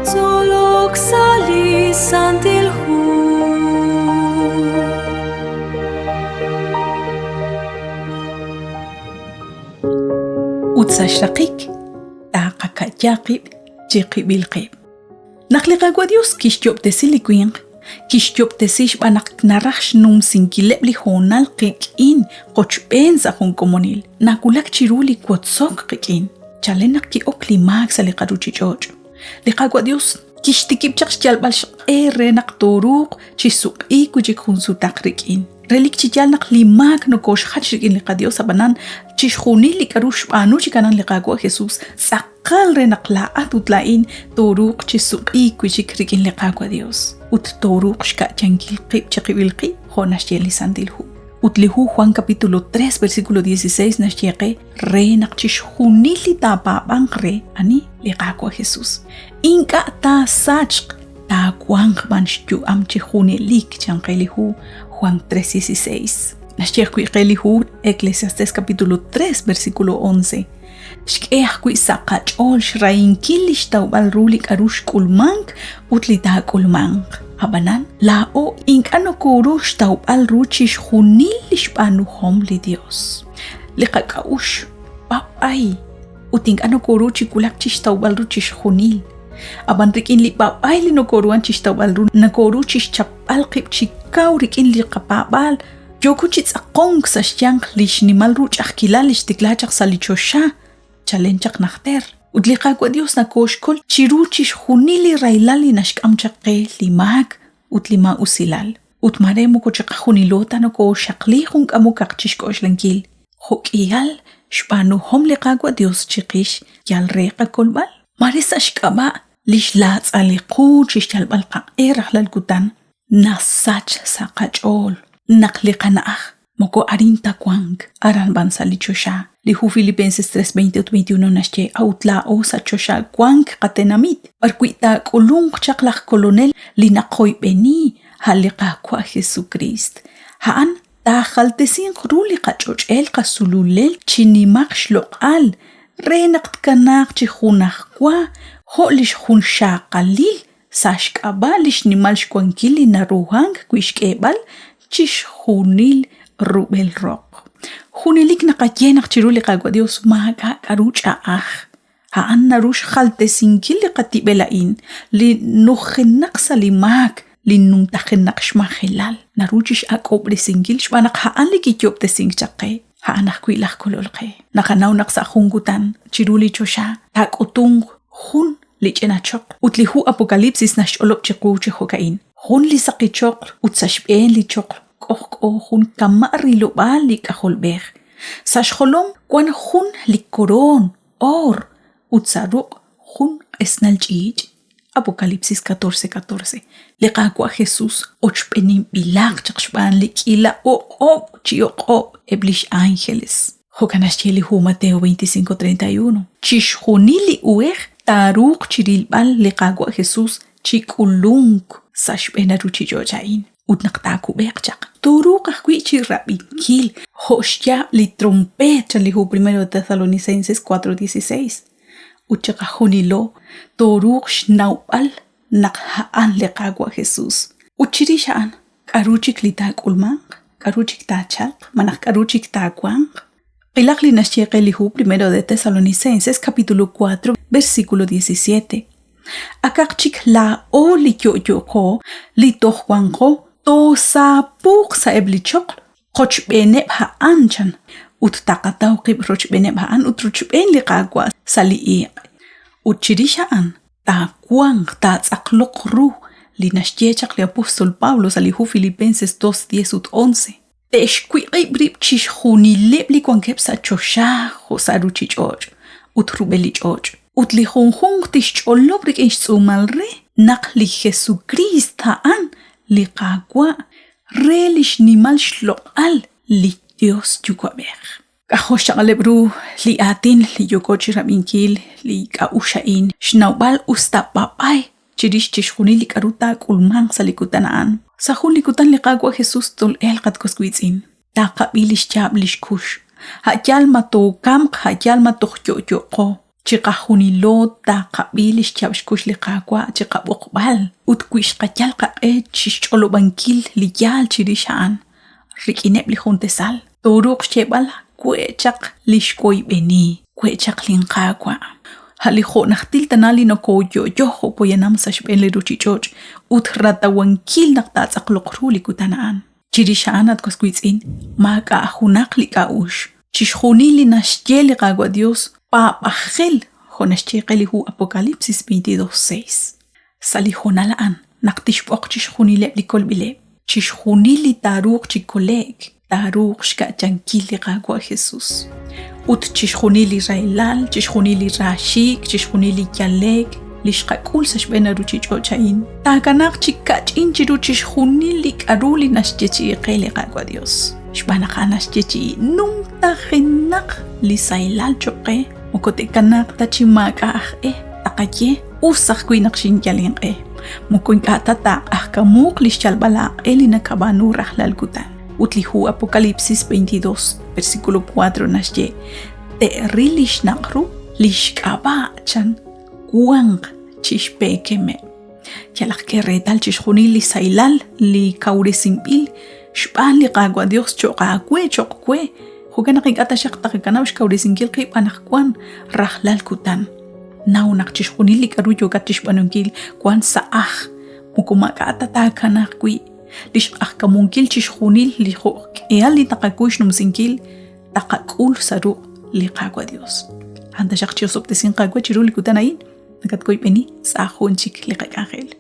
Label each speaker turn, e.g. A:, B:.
A: Tzolok sa' li Santil Hu.
B: Ut sa' xraqik, taqaka'ya qib' chiqib'il qib'. Naq li Qaawa' Dios kixyo'ob'tesi li winq, kixyo'ob'tesi xb'aan naq naraj xnumsinkileb' li hoonal qik'in qochb'een sa' jun komonil. Nawulak chiru li wotzok qik'in. Chalen naq ki'ok li maak sa' li qaruchich'och', li Qaawa' Dios kixtikib' chaq xyalb'al xq'e re naq tooruuq chi suq'iik wi' chik jun sutaq rik'in. Relik chi yaal naq li maak nokooxjach rik'in li qaDios, ab'anan chixjunil li k'aru xb'aanu chi kanan li Qaawa' Jesus tz'aqal re naq laa'at ut laa'in tooruuq chi suq'iik wi' chik rik'in li Qaawa' Dios ut tooruuq xka'yankil qib' chiqib'il qib' jo' naxye li Santil Hu. Ut li hu Juan capítulo 3 versículo 16 naxye qe re naq chixjunil li taapaab'anq re ani li Qaawa' Jesus ink'a' taasachq taawanq b'an xyu'am chi junelik chan qe li hu Juan 3:16. Naxye ajwi' qe li hu Eclesiastes capítulo 3 versículo 11. Xk'e ajwi' sa' qach'ool xrahinkil li xtawb'al ru li k'aru xk'ulmank ut li taak'ulmanq. Ab'anan, laa'o ink'a' nokooru xtawb'al ru chixjunil li xb'aanuhom li Dios. Li qak'a'uxl b'ab'ay ut ink'a' nokooru chi wulak chi xtawb'al ru chixjunil. Ab'an rik'in li b'ab'ay li nokooruhan chi xtawb'al ru, nokooru chi xchapb'al qib' chi kaw rik'in li qapaab'aal, yooko chi tz'aqonk sa' xyanq li xnimal ru ch'a'ajkilal li xtikla chaq sa' li choxa chalen chaq najter. Ut li Qaawa' Dios nakooxkol chiru chixjunil li rahilal li naxk'am chaq qe li maak ut li maa'usilal. Ut maare moko chiqajunilo ta nokooxaqli jun k'amokaq chi xk'oxlankil jo' k'ihal xb'aanuhom li Qaawa' Dios chiqix yal re qakolb'al. Maare sa' xk'ab'a' li xlaatz'a li qu chi xyalb'al qaq'e rajlal kutan nasach sa' qach'ool naq li qana'aj moko arin ta wank, aran b'an sa' li choxa. Li hu Filipenses 3:20 ut 21 naxye, A'ut laa'o sa' choxa wank qatenamit, b'arwi' taak'ulunq chaq laj Kolonel li naqoyb'eni, a' li Qaawa' Jesukriist. A'an taajaltesinq ru li qach'och'el qasululel chi nimaq xloq'al re naq tkanaaq chi junajwa jo' li xjunxaqalil sa' xk'ab'a' li xnimal xwankil li naruhank wi' xk'eeb'al chixjunil rub'el roq. Junelik naqaye naq chiru li Qaawa' Dios maak'a' k'aru ch'a'aj. A'an naru xjaltesinkil li qatib'el a'in, li nujenaq sa' li maak, li numtajenaq xmajelal. Naru chix'ak'ob'resinkil xb'aan naq a'an li kiyo'ob'tesink chaq qe, a'an ajwi' laj Kolol qe. Naqanaw naq sa' jun kutan chiru li choxa taak'utunq jun li ch'ina choql ut li hu Apocalipsis naxch'olob' chiqu chi jo'ka'in, Jun li saqi choql ut sa' xb'een li choql k'ojk'o jun kama' rilob'aal li K'ajolb'ej. Sa' xjolom wank jun li koroon oor ut sa' ruq' jun q'esnal ch'iich'. Apocalipsis 14:14. Li Qaawa' Jesús ochb'eninb'ilaq chaq xb'aan li k'iila o'q'ob' chi o'q'ob' eb' li x'ángeles. Jo'kan naxye li hu Mateo 25:31. Chixjunil li uhej taaruuq chi rilb'al li Qaawa' Jesús chi k'ulunk sa' xb'een a ruuchich'och' a'in ut naq taakub'eeq chaq. Tooruuq ajwi' chi rab'inkil jo' xyaab' li trompeet chan li hu Primero de Tesalonicenses 4:16. Ut chiqajunilo tooruuq xnawb'al naq a'an li Qaawa' Jesús. Ut chirix a'an, k'aru chik li taak'ulmanq? K'aru chik taachalq? Malaj k'aru chik taawanq? Qilaq li naxye qe li hu Primero de Tesalonicenses capítulo 4 versículo 17. Akaq chik laa'o li yo'yo'qo, li toj wanqo, toosaapuuq sa'eb' li choql qochb'eeneb' a'an chan, ut taqataw qib' rochb'eeneb' a'an ut rochb'een li Qaawa' sa' li iq'. Ut chirix a'an taawanq taatz'aqloq ru li naxye chaq li apóstol Pablo sa' li hu Filipenses 2, 10 ut 11. Te'xwiq'ib' rib' chixjunileb' li wankeb' sa' choxa jo' sa' ruuchich'och' ut rub'el li ch'och', ut li junjunq tixch'olob' rik'in xtz'uumal re naq li Jesukriist a'an li Qaawa' re li xnimal xloq'al li Yos Yuwa'b'ej. K'ajo' xchaq'aleb' ru li aatin li yooko chi rab'inkil li k'a'uxl a'in, xnawb'al us ta b'ab'ay chirix chixjunil li k'aru taak'ulmanq sa' li kutan a'an. Sa' jun li kutan li Qaawa' Jesús tol'elq at was wiitz'in. Taqab'i lix yaab' lix kux. A' yaal ma tookamq, a' yaal ma toj yo'yo'qo. Chiqajunilo taqab'i lix yaab' xkux li Qaawa' chiqab'oqb'al, ut wi xqayal qaq'e chixch'olob'ankil li yaal chirix a'an rik'ineb' li jun tasal, tooruuq xyeeb'al we' chaq li xwoyb'eni, we' chaq lin Qaawa'. A' li jo' najtil tana li nokoyo'yo jo' poyanam sa' xb'een li ruchich'och' ut ratawankil naq taatz'aqloq ru li kutan a'an. Chirix a'an, at was wiitz'in, maak'a' junaq li k'a'uxl. Chixjunil li naxye li Qaawa' Dios paab'ajel jo' naxye qe li hu Apocalipsis 22:6. Sa' li hoonal a'an, naq tixb'oq chixjunileb' li kolb'ileb', chixjunil li taaruuq chi kole'k, taaruuq xka'yankil li Qaawa' Jesus. Ut chixjunil li rahilal, chixjunil li raaxiik', chixjunil li yale'k li xqak'ul sa' xb'een li ruchich'och' a'in, taakanaaq chi ka'ch'in chiru chixjunil li k'a'ru li naxyeechi'i qe li Qaawa' Dios. Xb'aan naq a'an naxyeechi'i numtajenaq li sahilal choq' qe, moko te'kanaaq ta chi maak'a' aj-e, taqaye, us ajwi' naq xinyal inq'e. Moko ink'a' ta taaq'ajkamuuq lix yalb'al aaq'e li nakab'aanu rajlal kutan. Ut li hu Apocalipsis 22, versículo 4 naxye, Te'ril li xnaq' ru, li xk'ab'a' chan wanq chi xpeekemeb'. Yalaq k'e reetal chixjunil li sahilal li kawresinb'il xb'aan li Qaawa' Dios cho'q aawe, cho'q we. Jo'kan naq ink'a' taxaq taqakanab' xkawresinkil qib' anaqwan rajlal kutan. Naw naq chixjunil li k'aru yookat chixb'aanunkil wank sa' aj, moko maak'a' ta taakanaaq wi'. Li xq'ajkamunkil chixjunil li jo' k'ihal li taqakuy xnumsinkil taqak'ul sa' ruq' li Qaawa' Dios. A'an taxaq chi'osob'tesinq aawe chiru li kutan a'in, nakatwoyb'eni sa' jun chik li qak'anjel.